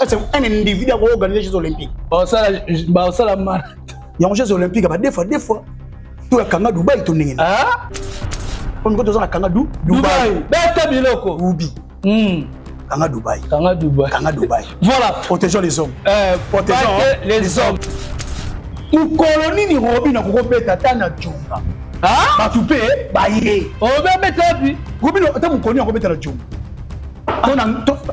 C'est un individu ako organiser Jeux olympiques. Basala basala marathon. Yango Jeux olympiques ba deux fois deux fois. To ya kanga Dubaï to ndenge. Ah? Comme ko toza na kanga du Dubaï. Beta biloko. Ubi. Kanga Dubaï. Kanga Dubaï. Kanga Dubaï. Voilà. Protégeons les hommes. Protégeons les hommes. Mokolo nini Robin akokobeta ata na Djonga? Ah? Bato mpe baye. Robin abeta wapi? Robin ata mokolo nini akobeta na Djonga?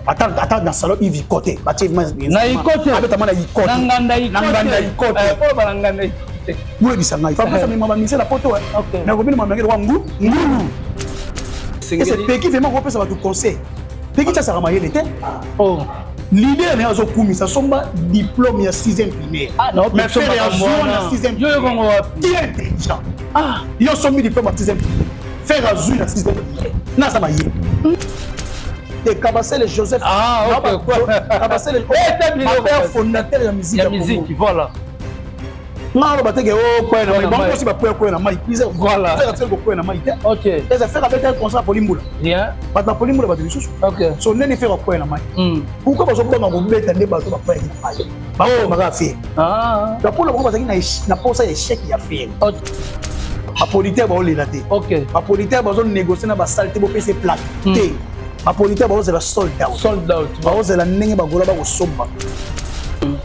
Ata na salon Yves Ikote batie na Ikote, abetama na Ikote, na nganda Ikote, na nganda Ikote. Po na nganda Ikote. Boyebisa ngai Fabrice amema bamise na poto na Robin mamenge lokwa ngu ngulu. Ese Peki vraiment kopesa bato conseil. Peki tiasaka mayele te. Oh. Leader na ye azokumisa somba diplôme ya 6e primaire. Ah, non, mais frère ya zwa na 6e Yo kongo wapi? Qui est intelligent? Ah, yo sombi diplôme ya 6e primaire. Frère azwi na 6e primaire. Naza mayele. Te Kabasele Joseph. Ah, ok. Kabasele, père fondateur ya musique. Ya musique, voilà. Nga aloba teke o kwaya na mai, bango osi bakwaya kwaya na mai plusieurs. Voilà. Frère atikali kokwaya na mai te. Ok. Eza frère abetaki concert ya Polimbula. Bien. Bato ba Polimbula bato misusu. Ok. So ndeni frère akwaya na mai. Pourquoi bazobanga kobeta nde bato bakwayaki na mai? Bakomaka frère. Ah. Bapola bango bazalaki na posa ya échec ya frère. Ok. Bapolitere baolela te. Ok. Bapolitere bazonégocie na basale te, bopesa plaque te. Bapolitere baozela sold out. Sold out. Baozela ndenge bagola bakosomba.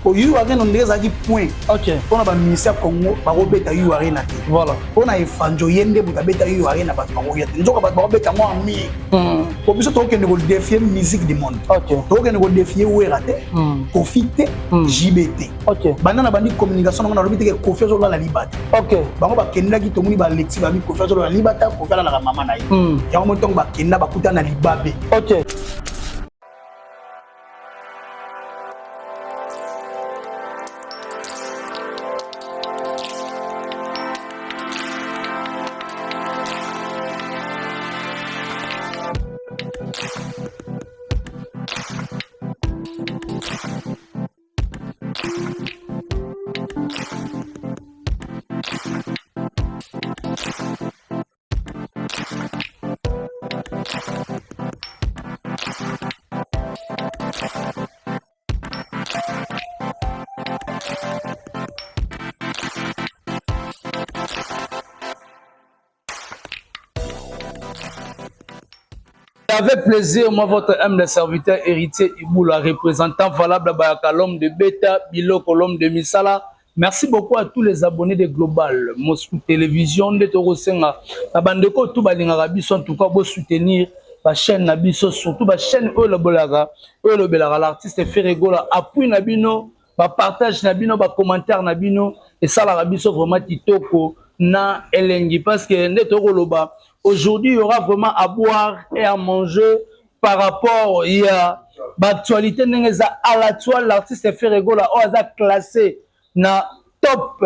Oyu Arena ndenge ezalaki point. Ok. Mpona baministère Congo bakobeta Yu Arena te. Voilà. Mpona Efanjo ye nde moto abeta Yu Arena, bato bakoya te. Nzoka bato bakobeta yango en mire. Po biso tokokende kodéfier musique du monde. Ok. Tokokende kodéfier Wera te, Kofi te, JB te. Ok. Banda na bandi communication nango nalobi teke Kofi azolala libata. Ok. Bango bakendaki, tomoni balexi babi Kofi azolala libata, Kofi alalaka mama na ye. Yango mo ntongo bakenda bakuta na libabe. Ok. Avec plaisir, moi, votre humble serviteur héritier Iboula, représentant valable Bayaka, l'homme de Beta, Biloko, l'homme de Misala. Merci beaucoup à tous les abonnés de Global, Moscou Télévision, de Torosenga. Na bandeko tout balingaka biso, en tout cas, bo soutenir ba chaîne na biso, surtout ba chaîne oyo lobolaka, oyo lobelaka l'artiste Ferre Gola, appui na bino, ba partage na bino, ba commentaire na bino, esalaka biso vraiment kitoko na elengi, parce que nde tokoloba aujourd'hui, il y aura vraiment à boire et à manger par rapport ya baactualité ndenge eza à la toile. L'artiste Ferre Gola oyo aza classé na top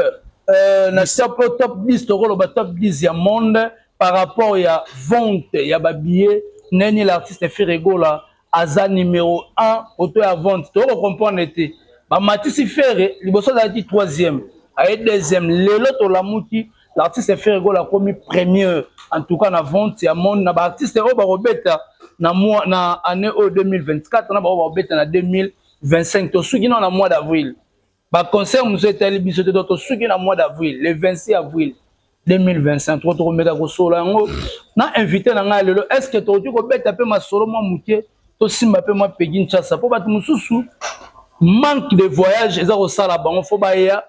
na top 10, tokoloba top 10 ya monde par rapport ya vente ya babillet. Ndeni l'artiste Ferre Gola aza numéro 1 oto ya vente, tokocomprendre te. Bamatisi Ferre, liboso azalaki troisième, aye deuxième. Lelo tolamuki, l'artiste Ferre Gola akomi premier, en tout cas na vente ya monde, na baartiste oyo bakobeta na mois, na année oyo 2024, na bango bakobeta na 2025. Tosuki nano na mois d'avril, baconcert mosusu etali biso te. To tosuki na mois d'avril, le 26 avril 2025. To tokomeka kosolola yango na invité na ngai lelo. Est ce que tokoki kobeta mpe masolo mwa moke, tosimba mpe mwa Pegi Nchasa, mpo bato mosusu manque de voyage eza kosala bango fo baya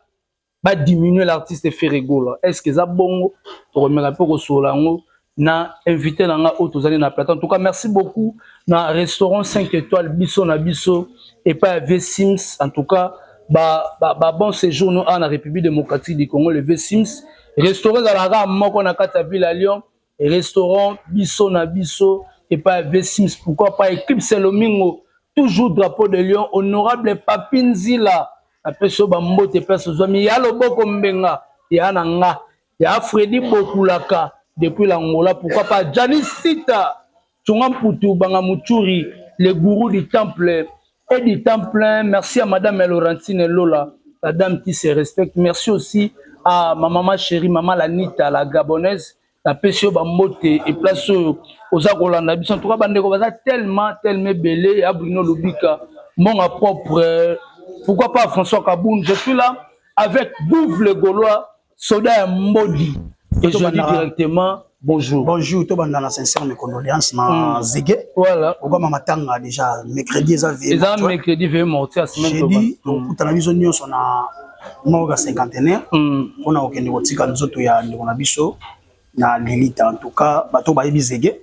badiminuer l'artiste Ferre Gola? Est ce que eza bongo? Tokomeka mpe kosolola yango na invité na nga oyo tozali na plateau. En tout cas, merci beaucoup na restaurant 5 étoiles biso na biso epai ya V Sims. En tout cas, ba bon séjour no awa na République démocratique du Congo. Le V Sims restaurant ezalaka moko na kati ya ville ya Lyon, restaurant biso na biso epai ya V Sims. Pourquoi pas Eclipse Lomingo, toujours drapeau de Lyon, honorable Papi Nzila, apesi yo bambote place ozwami ya loboko mbenga ya na nga ya Freddy Bokulaka depuis l'Angola. Pourquoi pas Janis Sita Tchonga Mputu Banga Muchuri, le gourou du temple et du temple. Merci à madame Laurentine Lola, la dame qui se respecte. Merci aussi à ma maman chérie, maman Lanita, la gabonaise. Napesi yo bambote e place oyo oza kolanda biso. En tout cas, bandeko baza tellement tellement ebele ya Bruno Lubika. Mbonga propre, pourquoi pas François Kaboun. Je suis là avec Gouv le Gaulois, Soda ya Mbodi. Et je dis directement bonjour. Bonjour, tobanda na sincère mes condoléances na Zege. Voilà. Okoma matanga déjà mercredi eza veillée. Eza mercredi veillée mortuaire semaine. Jeudi tokutana biso nyonso na morgue cinquantenaire mpona kokende kotika nzoto ya ndeko na biso na lilita. En tout cas, bato bayebi Zege,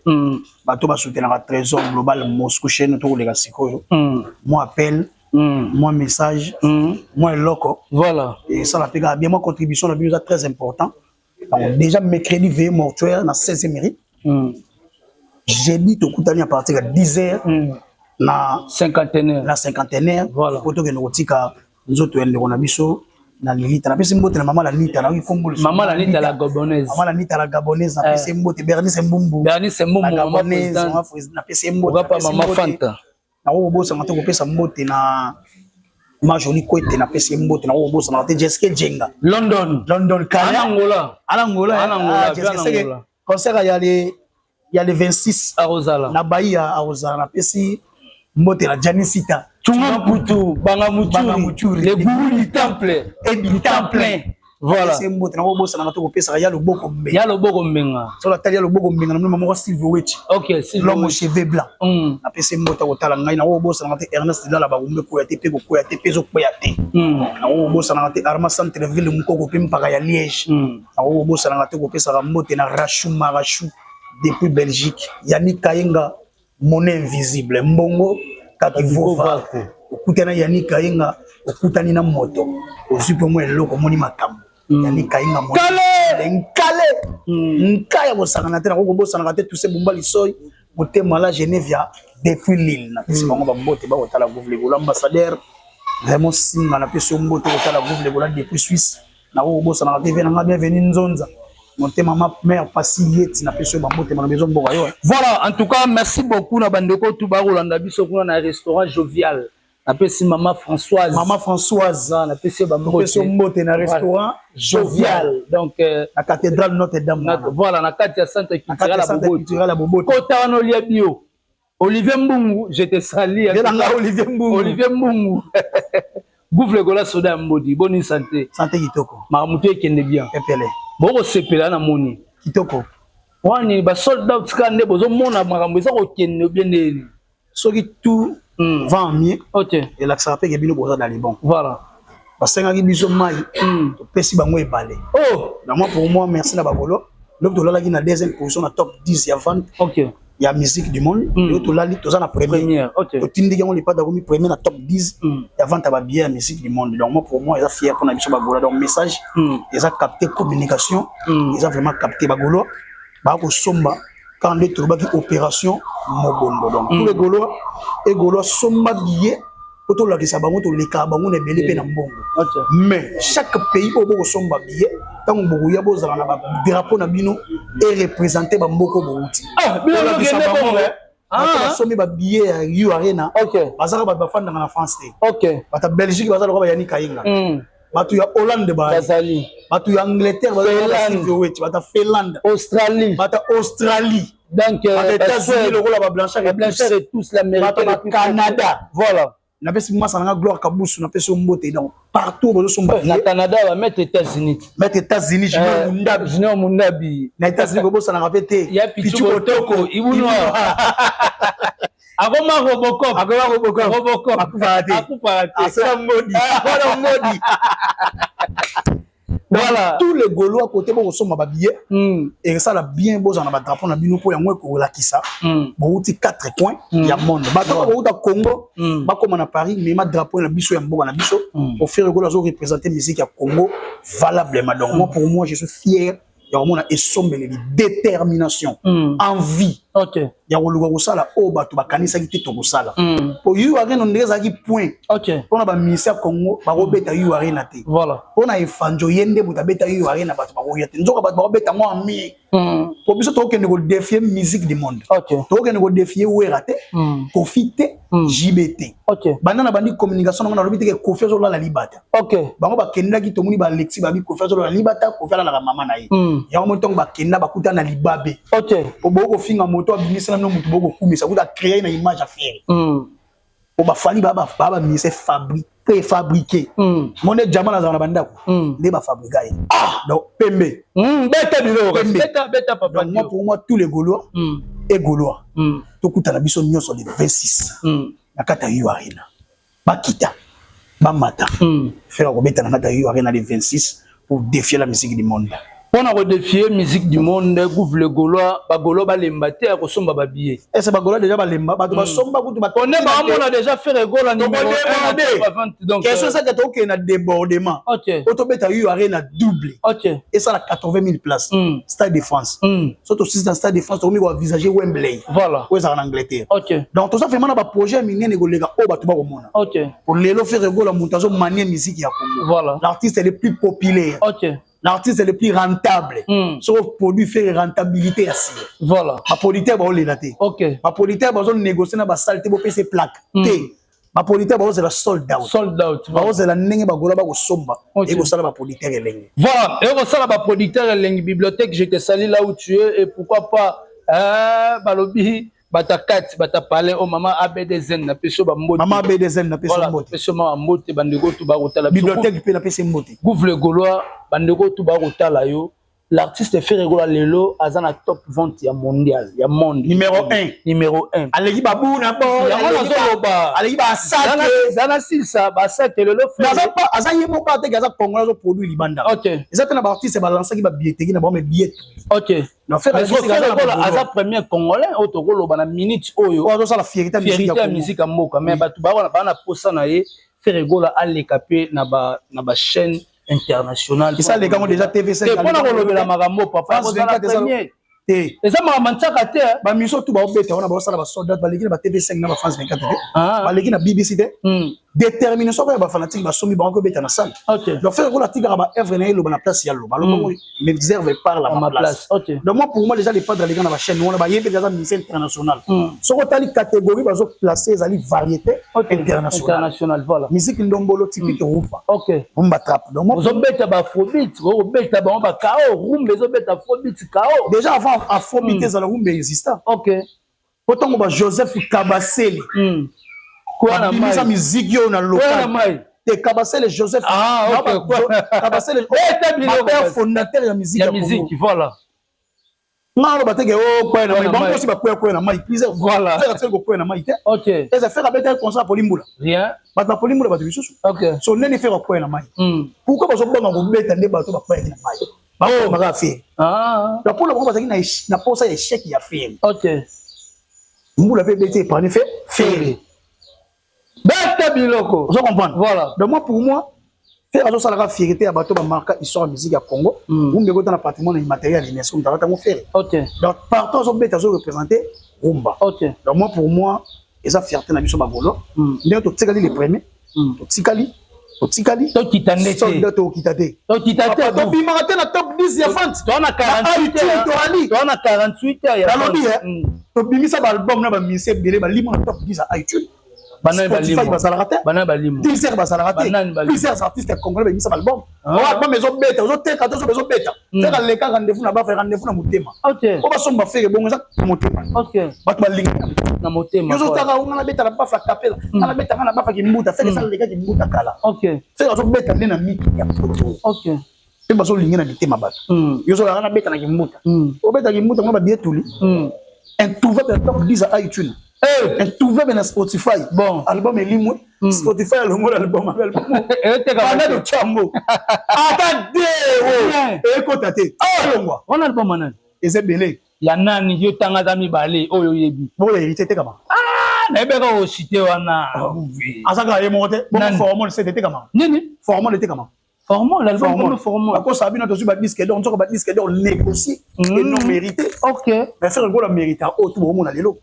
bato basoutenaka Trésor Global Moscou, chaîne tokoleka sikoyo. Mwa appel, mwa message, mwa eloko. Esala mpe kaka bien, mwa contribution na bino eza très important. Donc déjà mercredi veillée mortuaire na 16e mairie. Jeudi tokutani à partir ya 10 heures na cinquantenaire. Na cinquantenaire. Voilà. Po tokende kotika nzoto ya ndeko na biso na lilita. Napesi mbote na mama Lanita, nayoki kombo. Mama Lanita la Gabonaise. Mama Lanita la Gabonaise, napesi mbote. Bernice Mbumbu. Bernice Mbumbu. La mama Gabonaise. présidente. Mama président, napesi mbote. Pourquoi pas napesi mama mbote. Fanta. Nakokobosana te kopesa mbote na Majoli Kwete, napesi ye mbote. Nakokobosanaka te Jeske Jenga. London. London. Ana Angola. Ala Angola. Ana Angola, Ah, viens Jeske Seke, Angola. concert ya le 26 Arozala. na Bahia Arozala. Napesi mbote na Janisita. Tunga Mputu, Banga Banga Muturi, Muturi. le gourou du temple. Et du temple. Voilà. Napesi mbote. Nakobosanaka te kopesaka ya loboko mbenga. Ya loboko mbenga. Solo atali ya loboko mbenga na mino moko Sylvie Wechi. Ok, si L'homme aux cheveux blancs. Napesi mbote kotala ngai. Nakobosanaka te Ernest Lala Bakumbe, koya te mpe kokwea te mpe ezokwea te. Nakobosanaka te Arma Centre Ville Mokoko mpe mpaka ya Liège. Nakobosanaka te kopesaka mbote na Rachu Marachu depuis Belgique, Yani Kayenga, monnaie invisible, mbongo kakivova. Okutani Yani Kayenga, okutani na moto, ozwi mpe mwa eloko, omoni makambo. Yani Kayenga. Kale! Nkale nka ya kosangana te. Nakokobosanaka te Tuse Bumba Lisoi, motema la Genevia depuis Lille. Napesi bango bambote bakotala Gouv ambassadeur vraiment singa. Napesi yo mbote kotala Gouv Legola depuis Suisse. Nakokobosanaka te ve nanga Bienvenu Nzonza, motema ma mare pasi yeti. Napesi yo bambote, malobi ezomboka yo. Voilà, en tout cas, merci beaucoup na bandeko tout barolanda biso kuna na restaurant Jovial. Napesi mama Françoise. Mama Françoise. Napesi bambote. Napesi yo mbote na restaurant Jovial. Donc na cathédrale Notre-Dame. Na, voilà, na kati ya centre na kati culturel ya ya centre Boboto. Culturel ya Boboto. Kota wana olia bio. Olivier Mbungu, je te salue. Nde nanga Olivier Mbungu. Olivier Mbungu. Gouffre Gola Soda ya Mbodi, bonne santé. Santé kitoko. Makambo to ekende bien. Epele. Bokosepela na moni. Kitoko. Wani ba sold out kaka nde bozomona makambo eza kokende bien ndeni. Soki tout va en mieux, elakisaka mpe ke bino boza dans les bons. Basengaki biso mai, topesi bango ebale. Na moi, pour moi, merci na bagolo. Lobi tolalaki na deuxième position na top 10 ya vente ya musique du monde. Lelo tolali toza na premier. Première, ok. Totindiki yango lipata komi premier na top 10 ya vente ya babillet ya musique du monde. Donc moi, pour moi, eza fier mpona biso bagola. Donc message eza capté, communication eza vraiment capté. Bagaulois bakosomba quand nde tolobaki opération mobondo. Donc tous les Gaulois et Gaulois, somba billet po tolakisa bango tolekaka bango na ebele mpe na mbongo. Mais chaque pays oyo bokosomba billet, ntango bokoya, bozala na badrapeau na bino ereprésente bamboka oyo bouti. Ah, bino Tolakisa bokende bango, bongo. Bato basombi babillet ya U Arena, bazaka bato bafandaka na France te. Bato ya Belgique baza lokola bayani Kayinga. Bato ya Hollande bazali. Bato ya Angleterre Finlande. bazali, bato ya Finlande. Australie. Bato ya Australie. Donc bato ya États-Unis lokola bablanchard. Blanchard et tous l'Amérique. Bato ya Canada. Napesi mwasa nanga Gloire Kabusu, napesi yo mbote. Donc partout bozosomba. Na Canada ba mettre États-Unis. Mettre États-Unis, Junior Mundabi. Junior Mundabi. Na États-Unis kobosanaka mpe te. Ya Pichu Kotoko, Ibunwa. Akoma Robocop. Akoma Robocop. Robocop. Akufaka te. Akufaka te. Asala mbodi, wana mbodi. Tous les Gaulois côté bokosomba babillet, esala bien bozala na badrapeau na bino mpo yango ekolakisa bouti quatre coins ya monde. Bato bouta Congo, bakóma na Paris, mema drapeau na biso ya mboka na biso. Ofere Gola azoreprésente musique ya Congo valablement. Donc moi, pour moi, je suis fier ya komona esombeleli, détermination, envie ya koluka kosala oyo bato bakanisaki te tokosala. Po U Arena ndenge ezalaki point mpona baministère ya Congo bakobeta U Arena te. Mpona Efanjo ye nde moto abeta U Arena, bato bakoya te. Nzoka bato bakobeta ngo amie. Po biso tokokende kodéfier musique du monde. Tokokende kodéfier Wera te, Kofi te, JB te. Banda na bandi communication nango, nalobi teke Kofi azolala libata. Bango bakendaki, tomoni balexi babi Kofi azolala libata, Kofi alalaka mama na ye. Yango moi ntongo bakenda, bakuta na libabe. Po bokofinga moto abimisela bino moto, bokokumisa kuta créer na image affaire. Po baFally baa bamusicien préfabriqué. Mo nde diamant nazala na bandako nde bafabrika ye. Donc pembe. Beta biloko. Pembe. Beta, beta, papa. Donc moi, pour moi, tous les Gaulois et Gaulois, tokutana biso nyonso le 26 na kati ya U Arena. Bakita, bamata, Ferre kobeta na kati ya U Arena le 26 pour défier la musique du monde. Mpona kodéfier musique du monde, Gouve le Gaulois, bagaulois balemba te ya kosomba babillet. Ese bagaulois déjà balemba, bato basomba kutu. One baomona déjà Ferre Gola numéro 1. Donc question ezaka, tokokende na débordement. Oyo tobeta U Arena double, esala 80 000 places, Stade de France. So tosisi na Stade de France, tokomi koenvisager Wembley, oyo ezalaka na Angleterre. Donc toza vraiment na baprojet ya minene koleka oyo bato bakomona. Po lelo Ferre Gola, moto azomanie musique ya Congo, l'artiste le plus populaire, l'artiste le plus rentable. Soko produit Ferre, rentabilité ya sire. Baproducteur baolela te. Baproducteur bazonégocie na basale te, bopesa plaque te. Baproducteur baozela sold out. Sold out. Baozela ndenge bagola bakosomba. Ekosala baproducteur elenge. Voilà, ekosala baproducteur elengi. Bibliothèque, je te salue là où tu es, et pourquoi pas balobi bata kati bata palais o mama ABDZN, napesi yo bambote. Mama ABDZN, napesi yo mbote. Napesi yo mama mbote. Bandeko tu bakotala. Bibliothèque mpe napesi mbote. Gouve le Gaulois, bandeko tu bakotala yo. L'artiste Ferre Gola lelo aza na top vente ya mondial, ya monde. Numéro 1. Numéro 1. Aleki babuna bo. Yango nazoloba. Aleki basake. Eza na silisa basake lelo. Aza ye moko ateki, aza Congolais, azoproduire libanda. Eza te na baartiste balansaki babilletterie na bango, mais billet. Ferre Gola aza premier Congolais oyo tokoloba na minute oyo. Azosala fierté. Ya musique ya mboka. Mais bato baa na posa na ye, Ferre Gola aleka mpe na bachaîne internationale. Esaleka yango déjà, TV5. Mpona kolobela makambo, papa, kozala premier te. Eza makambo ntiaka te. Bamiso tu baobeta wana, baosala basoldat, baleki na ba TV5 na ba France 24 te, baleki na BBC te. Détermination kaka ya bafanatike basombi bango kobeta na salle. Donc Ferre Gola atikaka baœuvre na ye eloba na place ya loba alobango, mes œuvres parlent à ma place. Donc moi, pour moi, déjà les padres aleka na bachaîne wana, bayebi aza musicien international. Soki otali catégorie bazoplace, ezali variété internationale, musique ndombolo typique, rumba, rumba trap. Donc ozobeta baafrobeat, okobeta bango bakao, rumba ezobeta afrobeat kao. Déjà avant afrobeat ezala, rumba exista. Po ntango ba Joseph Kabasele babimisa musique oyo na local te, Kabasele Joseph, Kabasele, père fondateur ya musique. Ya musique, voilà. Nga aloba teke okwea na mai, bango osi bakwea kwea na mai plusieurs. Ferre atikali kokwea na mai te. Eza Ferre abetaki concert Polimbula. Rien. Bato bapolimbula, bato misusu. So ndeni Ferre akwea na mai, pourquoi bazobanga kobeta nde bato bakweyaki na mai bakomaka Ferre? Donc mpona bango bazalaki na posa ya échec ya Ferre. Mbula mpe ebeti, épargne fe Ferre. Beta biloko. Ozo comprendre? Voilà. Donc moi, pour moi, Ferre azosalaka fierté ya bato bamarka histoire ya musique ya Congo. Rumba ekota na patrimoine immatériel ya l'UNESCO, moto akatango Ferre. Donc partout azobeta, azoreprésente rumba. Donc moi, pour moi, eza fierté na biso bagaulois ndenge totikali le premier, totikali, totikali. Tokita nde te. Tokita te. Tokita te. Tobimaka te na top 10 ya vente. Toa na 48 toali. Toa na 48 heures. Nalobi tobimisa baalbum na bamusicien ebele balimo na top 10 ya iTunes. Spotify bazalaka te, Deezer bazalaka te. Plusieurs artistes congolais babimisa baalbum oyo, album ezobeta, ozoteka te, ozoba ezobeta. Ferre aleka rendez-vous na bafe, rendez-vous na motema oyo basomba Ferre bongo eza na motema, bato balingi na motema. Ozotaka nga nabeta na bafa kapela, nga nabeta, nga na bafa kimbuta. Ferre esa aleka kimbuta kala. Ferre azobeta nde na miki ya poto mpe bazolingi na mitema bato. Yo ozolaka nabeta na kimbuta, obeta kimbuta ngo babie tuli introuvable na top 10 ya iTunes, introuvable na Spotify. Bon. Album elimwe, Spotify alongola album, album totyango ata de ekota te, alongwa. Wana album nani? Eza ebele. Ya nani? Yo tanga ata mibale oyo oyebi. Bongo ya Héritier etekama? Nayebeka osite wana. Aza kaka ye moko te. Bongo Formol sete etekama? Nini? Formol etekama. Formol, album comme Formol. Bakosa bino, tozwi badisque d'or, nzoka badisque d'or négocié et non mérité. Mais Ferre Gola mérite oyo tu bomona lelo.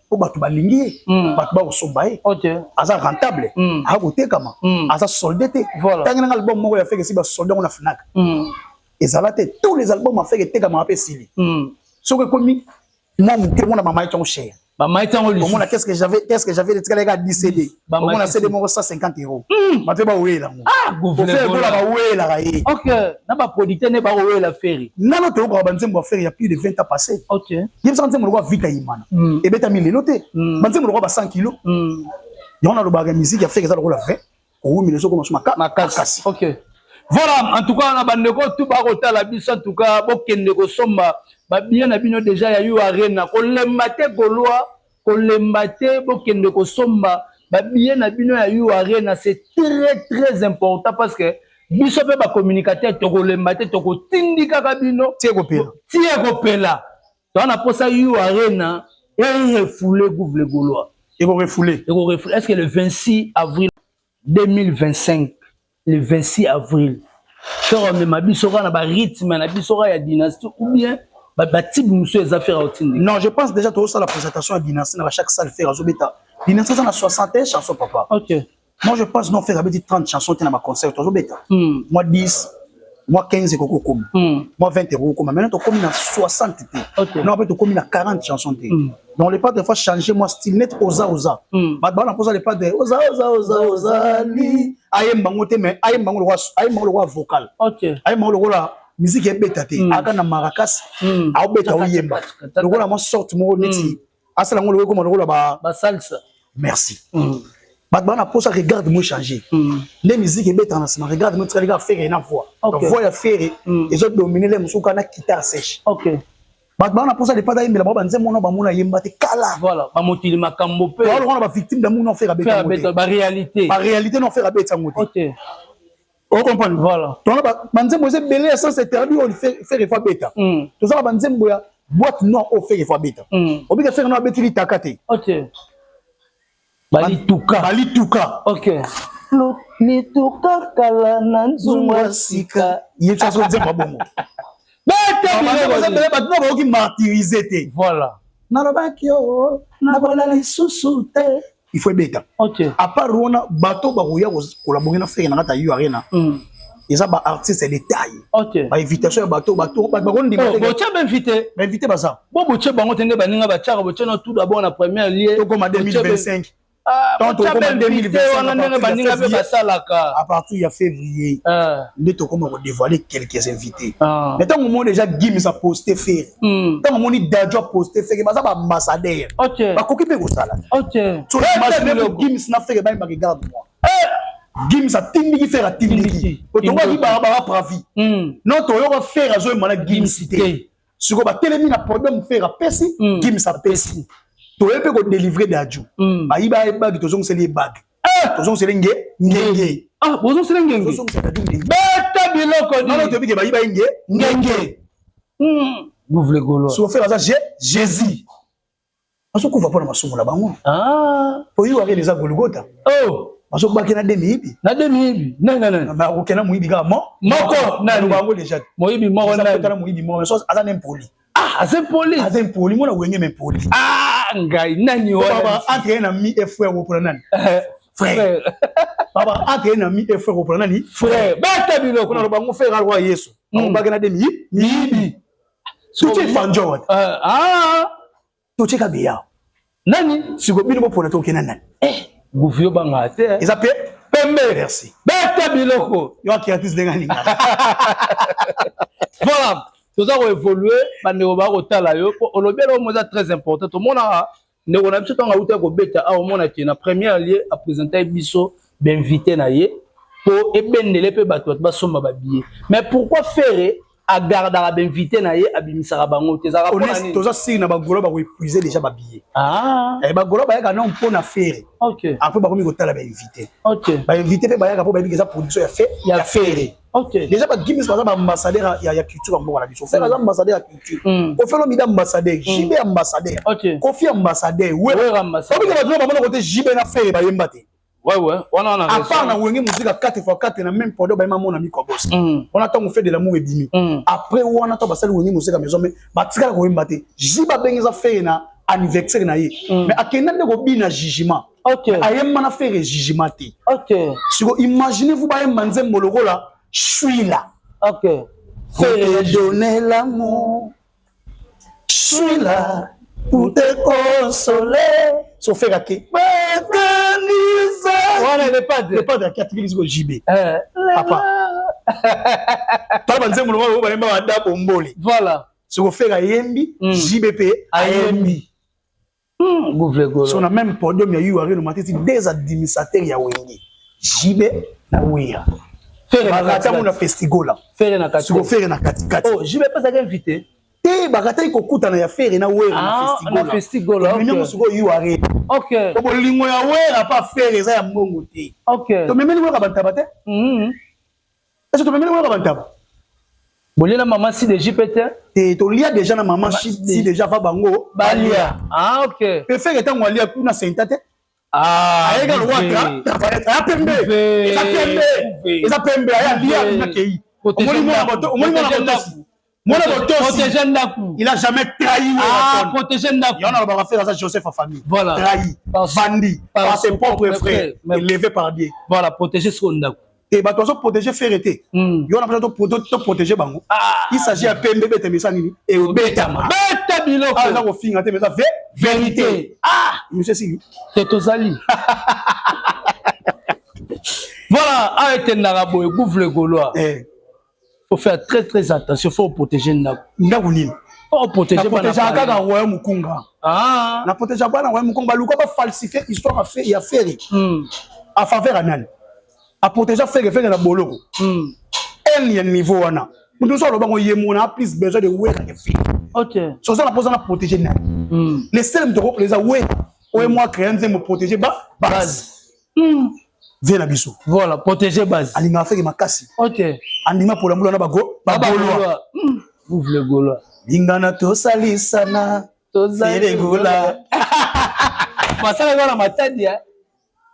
Po bato balingi ye, bato bakosomba ye, aza rentable, akotekama, aza solde te. Ntangi nanga album moko ya Ferre esi basolde yango na Fnac, ezala te. Tous les albums ya Ferre etekamaka mpe esili. Soki ekomi mwa moke, mona mama ye ntango cher. Bamai ntango. Omona qu'est-ce que j'avais etikala kaka 10 CD. Omona CD moko 150 euros, bato bawela yango. Ferre Gola bawelaka ye. Ok, na baproducteur nde bakowela Ferre. Nano toyokaka banzembo ya Ferre ya plus de 20 ans passé. Yebisaka nzembo lokola Vita Imana ebetami lelo te, banzembo lokola ba 100 kilo. Yango nalobaka, musique ya Ferre eza lokola 20, kowumela ezokoma so makasi. Ok, voilà. En tout cas, na bandeko tu bakotala biso, en tout cas bokende kosomba babillet na bino déjà ya U Arena. Kolemba te, Gaulois, kolemba te, bokende kosomba babillet na bino ya U Arena. C'est très très important, parce que biso mpe bacommunicateur tokolemba te, tokotindi kaka bino. Tie kopela. Tie kopela. Toza na mposa U Arena erefoule Gouve le Gaulois. Ekorefoule. Ekorefoule. Est ce que le 26 avril 2025, le 26 avril, Ferre amema biso kaka na barythme na biso kaka ya Dynastie, ou bien batibe mosusu eza Ferre otindi? Non, je pense déjà tozosala présentation ya Dynastie na chaque salle Ferre azobeta. Dynastie eza na 61 chanson, papa. Moi je pense, non, Ferre abeti 30 chansons te na baconcert tozobeta. Moi 10, moi 15 ekoki kokoma, moi 20 ekoki kokoma. Maintenant tokomi na 60 te. Non, après tokomi na 40 chansons te. Donc le padre faut changer moi style net oza oza. Bato bana mposa le padre oza oza oza ozali ayemba ngo te, mais ayemba ngo lokola, ayemba ngo lokola vocal. Ayemba ngo lokola musique ebeta te. Aka na maracas, aobeta, oyemba lokola mwa sorte moko neti asala ngo lokola ekoma lokola ba basalsa. Merci. Bato bana mposa regarde moi changer nde musique ebetaka na nsima. Regarde moi etikali kaka Ferre na voix. Voix ya Ferre ezodomine le mosuku na guitare sèche. Bato bana mposa lepata ayembela bango banzembo wana bamona yemba te kala. Voilà, bamokili makambo mpe. Lokola bavictime d'amour no Ferre abeta yango te. Baréalité. Baréalité no Ferre abeta yango te. Ocomprendre? Voilà. Tona banzembo eza ebele ya sens interdit oyo Ferre faut abeta. Toza na banzembo ya boîte noire oyo Ferre faut abeta. Obika Ferre no abeti litaka te. Ok, balituka. Balituka. Ok, lituka kala na nzungu sika. Ye so nzembo bongo. Bato no bakoki martyriser te. Nalobaki yo nakola lisusu te, il faut ebeta. À part wana, bato bakoya kolabonge na Ferre na kati ya U Arena eza baartiste de taille. Bainvitation ya bato, bato bakondima. Botia bainvité. Bainvité baza. Bo botie bango te nde baninga batiaka, botie na tout d'abord na première lieu. Tokoma 2025. Wana ndenge baninga mpe basalaka. À partir ya février nde tokoma kodévoiler quelques invités. Mais ntango omoni déjà Gims aposte Ferre, ntango omoni Dadju aposte Ferre, baza baambassadeur, bakoki mpe kosala. Gims na Ferre bayembaka Regarde moi. Gims atindiki, Ferre atindiki, tokaki baka pravi non, toyoka Ferre azoyemba na Gims te. Sikoyo batelemi na podium, Ferre apesi, Gims apesi, toye mpe kodélivre Dadju. Bayiba ebagi, tozongiseli ebage, tozongiseli nge ngenge. Bozongiseli ngenge. Tozongisela Dadju ngenge. Beta biloko. Nano toyebi ke bayiba ye nge ngenge. Gouve le Gaulois. Siko Ferre aza Jésus, azokufa mpona masumu na bango. Po yo akende eza Golgota. Bazobaki na de miyibi. Na de miyibi nani nani? Akokenda moyibi kaka mo moko nani? Bango déjà. Moyibi moko nani? Na moyibi moko aza na impoli. Ah, aza impoli. Aza impoli, mona wenge me impoli. Ah, ngai nani wana? Entre ye na mi e frère, opona nani? Frère, baba. Entre ye na mi e frère, opona nani? Frère, beta biloko. Mpona lobango frère alwa Yesu, akobaki na de miyibi. Totie fanjo wata, totie kabeya. Nani? Siko bino bopona, tokenda nani? Gouve, yo bangaka te. Eza pe pembe. Merci. Beta biloko. Yo aki artiste ndenge alingaka. Voilà, toza koévolue. Bandeko bakotala yo po olobi eloko mo eza très important. Tomonaka ndeko na biso ntango auti kobeta awa, omonaki na première lieu apresente biso bainvité na ye mpo ebendele mpe bato basomba babillet. Mais pourquoi Ferre agardaka bainvité na ye, abimisaka bango te? Ezalaka mpona nini? Toza siri na bagaulois bakoépuise déjà babillet. Bagaulois bayaka non mpo na Ferre. Après bakomi kotala bainvité. Bainvité mpe bayaka mpo bayebi eza production ya fe ya ya Ferre. Déjà bagims baza baambassadeur ya culture ya mboka na biso. Ferre aza ambassadeur ya culture. Koffi Olomide ambassadeur, JB ambassadeur, Koffi ambassadeur. Wera ambassadeur. Obika bato bamona kote JB na Ferre bayemba te. Ouais, wana wana. À part na Wenge Musica 4 x 4 na même podium, bayemba mona mikobos. Wana ntango Fête de l'amour ebimi. Après wana ntango basali Wenge Musica Maison, mais batikala koyemba te. JB abengisa Ferre na anniversaire na ye, mais akenda nde kobina jugement. Ayemba na Ferre jugement te. Siko imaginez vous bayemba nzembo lokola Suis là. Pour te donner l'amour, je suis là pour te consoler. So Ferre ake wana le padre. Le padre ake atikeli siko JB. Papa, tala banzembo lokola oyo bayemba bada bombole. Siko Ferre ayembi, JB mpe ayembi. So na même podium ya U Arena, matiti des administrateurs ya Wenge, JB na Wera. Bakata ngo na Festigola. Ferre na kati. Siko Ferre na katikati. Oh, JB apesaka invité. Te, bakataki kokutana ya Ferre na Wera na Festigola. Festigola. Tomemi yango sikoyo U Arena. Po bolingo ya Wera pa Ferre eza ya mbongo te. Tomemeli Wera bantaba te. Est-ce que tomemeli Wera bantaba? Bolia na mama si de JP te? Te, tolia déjà na mama si déjà va bango balia. Ah, ok. Pe Ferre ntango alia kuna senta te. Ah, ayeka lowaka aya pembe, eza pembe, eza pembe, aya lia na kei. Omoni mwana boto, omoni mwana botosi. Mwana botosi. Protéger ndaku. Il a jamais trahi. Ah, protéger ndaku. Yana ba faire ça Joseph en famille. Voilà. Trahi, bandi par ses propres frères, élevé par Dieu. Voilà, protéger son ndaku. Te, bato bazo protéger Ferre te. Yo na to protéger bango. Il s'agit ya pembe bete misa nini ebetama. Beta biloko. Ah, eza kofinga te, mais eza vérité. Ah, monsieur Sili. Te, tozali. Voilà, awa etendaka boye, Gouve Gaulois. Faut faire très très attention, faut protéger ndako. Ndako nini? Faut protéger. Na protéger kaka royaume Mukunga. Ah. Na protéger bana royaume Mukunga, baluka ba falsifier histoire ya Ferre. A faveur ya nani? A protéger Ferre, Ferre na boloko. Elle ya niveau wana. Mutu so aloba ngo ye mona a plus besoin de Wera que Ferre. So ça na posa na protéger nani? Les seuls mutu ko plaisa Wera. Oye moi créer nzembo protéger ba base. Vie na biso. Voilà, protéger base. Alingaka Ferre makasi. Andima pola mbula na bago bagolois. Ouvre le Gaulois. Lingana tosalisana. Ferre Gola. Masala wana matadi ya.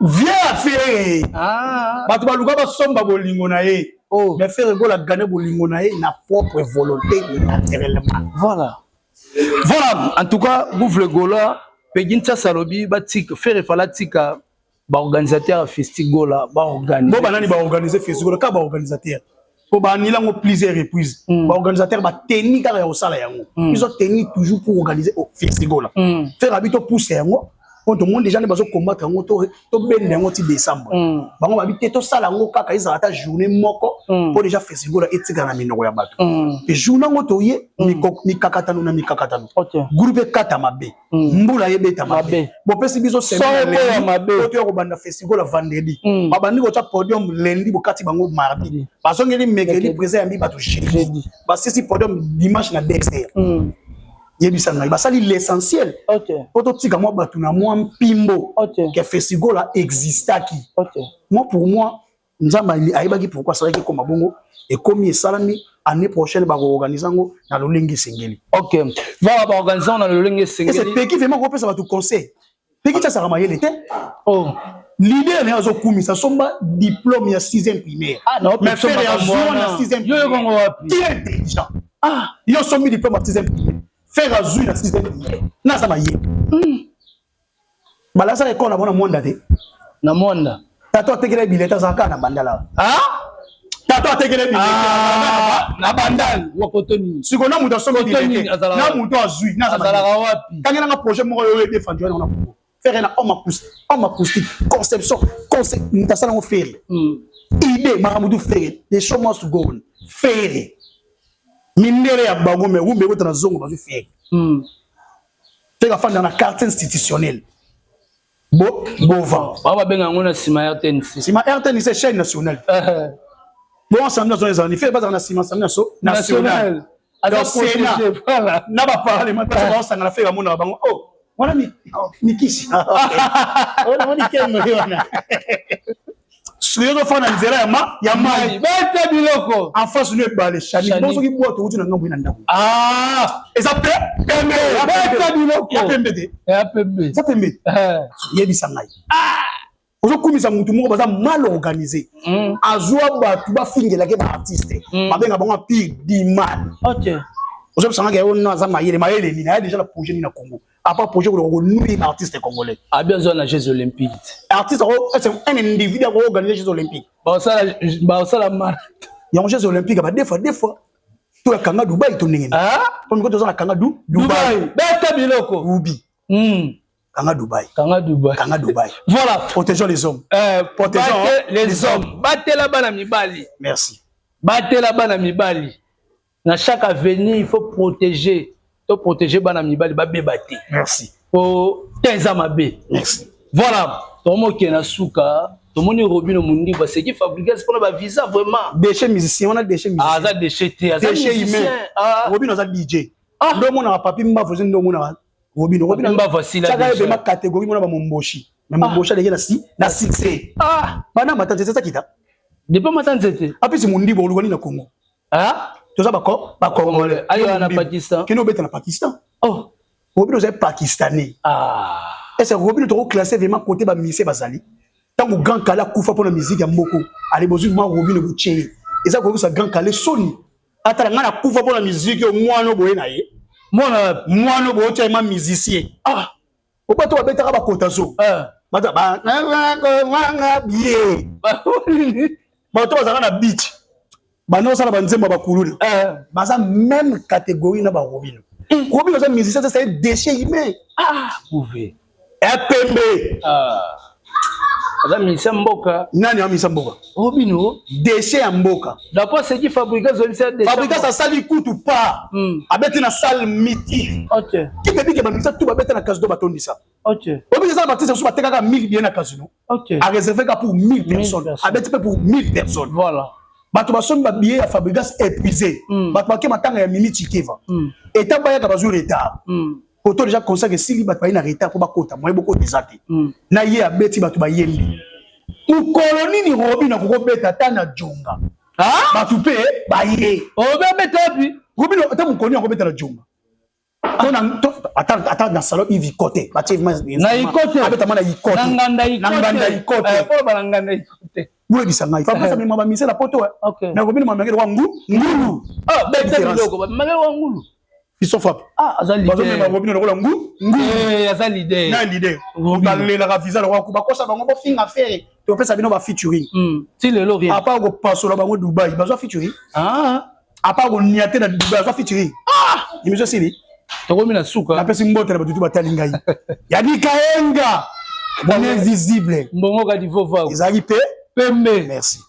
Vie ya Ferre. Ah. Bato baluka basomba bolingo na ye. Oh. Mais Ferre Gola gagné bolingo na ye na propre volonté naturellement. Voilà. Voilà, en tout cas, Gouve le Gaulois, Peggy Ntsasa lobi batika Ferre fala tika ba organisateur ya Festigola ba organiser. Bo banani ba organiser Festigola ka ba organisateur. Po ba anila ngo plusieurs reprises. Ba organisateur ba teni kaka ya kosala yango. Ils ont tenu toujours pour organiser au Festigola. Ferre abito pousse yango. Po tout monde déjà ne bazo combattre yango to bende yango ti décembre. Bango ba bite to sala yango kaka ezala ta journée moko po déjà Festigola etika na minoko ya bato. Et journée ngo to ye mikakatano na mikakatano. Groupe kata mabe. Mbula yebeta mabe. Bopesi biso semaine ya mabe. To ya kobanda Festigola vendredi. Babandi kotya podium lundi, bokati bango mardi. Bazongeli mercredi, président yambi bato jeudi. Basisi podium dimanche na Dexter. Yebisa ngai basali l'essentiel. Po totika mwa bato na mwa mpimbo ke Festigola existaki. Moi, pour moi, Nzambe ayebaki pourquoi asalaki ekoma bongo, ekomi esalami. Année prochaine bakoorganiser yango na lolenge esengeli. Ok, voilà, baorganiser yango na lolenge esengeli. Ese Peki vraiment kopesa bato conseil. Peki tiasaka mayele te. Oh. Leader na ye azokumisa somba diplôme ya 6e primaire. Ah, non, mais Ferre azwa na 6e Yo kongo wapi? Qui est intelligent? Ah, yo sombi diplôme ya 6e primaire. Ferre azwi na 6e primaire. Naza mayele. Balasaka ekole na bona mwanda te. Na mwanda. Tato atekela billet azalaka na bandala. Ah? Tato atekela billet. Ah, na bandal wa kotoni. Siko na mutu asombi billet. Na mutu azwi, na azalaka wapi? Kangela nga projet moko oyo défendu wana na Congo. Ferre na homme acoustique, homme acoustique, conception, concept, mutu asala ngo Ferre. Idée makambo Ferre, the show must go on. Ferre. Mindele ya bango mais rumbe ekota na zongo bazwi Ferre. Ferre afanda na quartier institutionnel. Bo Bovan. Ba babenga yango na nsima ya RTNC. Nsima RTNC, chaîne nationale. Bon, Assemblée nationale ezala ni Ferre bazala na nsima Assemblée nationale. Donc Sénat na ba parlementaire baosangana, Ferre amonaka bango. Oh, wana mikisi. Wana moni kembe wana. Soki ozofanda na nzela ya ma ya mai. Beta biloko. En face no ebale chani. Bon, soki bwato outi na ngambo na ndako. Ah, eza pe pembe. Beta biloko. Ya pembe te. Ya pembe. Eza pembe. Yebisa ngai. Ah, ozokumisa mutu moko baza mal organisé. Azwa bato bafingelaki ba artiste. Babenga bango pire du mal. Ozobisa ngai oyo aza mayele, mayele nini? Aya déjà na projet nini na Congo? À part projet ko nuire ba artiste congolais. Abi azwa na Jeux olympiques. Artiste c'est un individu ako organiser Jeux olympiques. Baosala baosala marathon. Yango Jeux olympiques ba deux fois deux fois to ya kanga Dubai to ndenge nini? Ah? Po miko toza na kanga du Dubai. Beta biloko. Ubi. Kanga Dubai. Kanga Dubai. Kanga Dubai. Voilà. Protégeons les hommes. Protégeons les hommes. Batela bana mibali. Merci. Batela bana mibali. Na chaque avenue, il faut protéger. To protéger bana mibali babeba te. Merci. Po te eza mabe. Merci. Voilà, tomokende na suka. Tomoni Robino Mundibu aseki Fabrigas mpona bavisa vraiment. Déchet musicien wana, déchet musicien. Ah, aza déchet te, aza déchet musicien. Humain. Ah. Robino aza DJ. Ah. Nde omonaka Papi Mbavu, eza nde omonaka Robino. Robino Mbavu asila tiaka ye déjà. vraiment catégorie mona bamomboshi, mais momboshi aleki na si na succès. Ah. Bana mata nzete ezakita. Depuis mata nzete. Apesi Mondibu olukani na Congo. Ah. Toza bako bacongolais. Ayo na Pakistan. Kende obeta na Pakistan. Oh. Robino ozali pakistanais. Ah. Est ce Robino tokoclasse vraiment côté bamusicien bazali? Ntango Grand Kale akufa mpona musique ya moko, ale bozwi vraiment Robino botie ye, eza koyebisa Grand Kale soni. Atala ngai nakufa mpona musique oyo, mwana boye na ye. Mwana. Mwana boye otya ye ma musicien. Ah. Obato babetaka bakota zo. Ah. Bato banga bie, bato bazalaka na beach, banda kosala banzembo ya bakuluna. Eh. Baza même catégorie na barobino. Robino aza musicien te, c'est déchet humain. Ah, bouve. Epembe. Ah. Aza musicien mboka. Nani amisa mboka? Robino. Déchet ya mboka. D'après ce qui Fabrigas oyebisa déchet. Fabrigas asali kutu pa abeti na salle mythique. Kite bike bamisa tu babeta na casino, batondisa. Obi eza na batise mosusu batekaka 1000 billets na casino. Aréservé ka pour 1000 personnes. Personnes. Abeti mpe pour 1000 personnes. Voilà. Bato basombi babillet ya Fabrigas épuisé. Bato bake matanga ya Mimi Chikeva. Eta bayaka bazwi retard. Koto déjà concert esili, bato bayi na retard mpo bakota, moye bokota eza te. Na ye abeti, bato bayembi. Mokolo nini Robin akokobeta ata na Jonga? Ah. Bato mpe baye. Obe abeta wapi? Robin ata mokoni akobeta na Jonga. Ata na salon Ivi Kote batie. Na Ikote. Abetama na Ikote. Na nganda Ikote. Na nganda Ikote. Eh, po ba na nganda Ikote. Boyebisa ngai, Fabrice amema bamise na poto. Na Robin mamenge lokwa ngu ngulu. Ah, beta Différence. biloko, ba mangelo wa ngulu. Biso frappe. Ah, aza Bazomema leader. Robin lokola ngu ngulu. Eh, aza leader. Na leader. Robin. Balelaka visa lokwa bakosa bango, bofinga Ferre, topesa bino bafeaturing. Ti lelo rien. À part kopasola bango Dubai, bazwa featuring. Ah. À part konia te na Dubai, azwa featuring. Ah, émission esili. Tokomi na suka. Napesi mbote na bato tu batali ngai. Yadika Enga, mon invisible. Mbongo kadi vova. Ezalaki mpe pembe. Merci.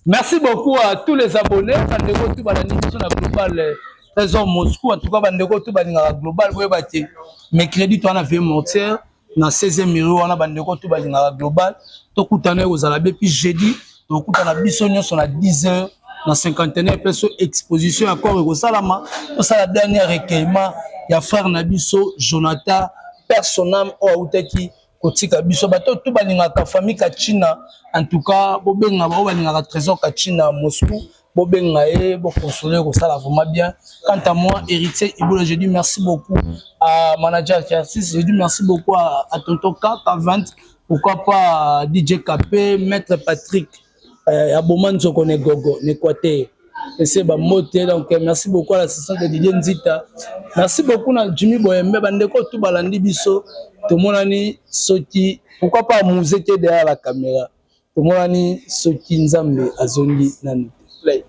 Merci beaucoup à tous les abonnés. Bandeko tout balandi biso na Global Trésor Moscou. En tout cas, bandeko tout balingaka Global boyeba te. Mercredi to wana veille mortière na 16e miro wana, bandeko tout balingaka Global. Tokutana kozala be puis jeudi tokutana biso nyonso na 10 heures na cinquantenaire mpe so exposition ya corps ekosalama, tosala dernier recueillement ya frère na biso Jonathan Personam oyo autaki kotika biso. Bato tu balingaka famille Kachina, en tout cas bobenga oyo balingaka Trésor Kachina Moscou, bobenga ye, boconsole, kosala vraiment bien. Quant à moi, Héritier Iboula, je dis merci beaucoup à manager Kersis, je dis merci beaucoup à tonton Kaka 20, pourquoi pas à DJ KP, maître Patrick Aboma Nzoko Negogo n'Équateur ese bamote. Donc merci beaucoup à l'assistante de Didier Nzita, merci beaucoup na Jimmy Boyembe. Bandeko tu balandi biso, tomonani soki, pourquoi pas Musée te derrière la caméra, tomonani soki Nzambe azongi nanu te. Play.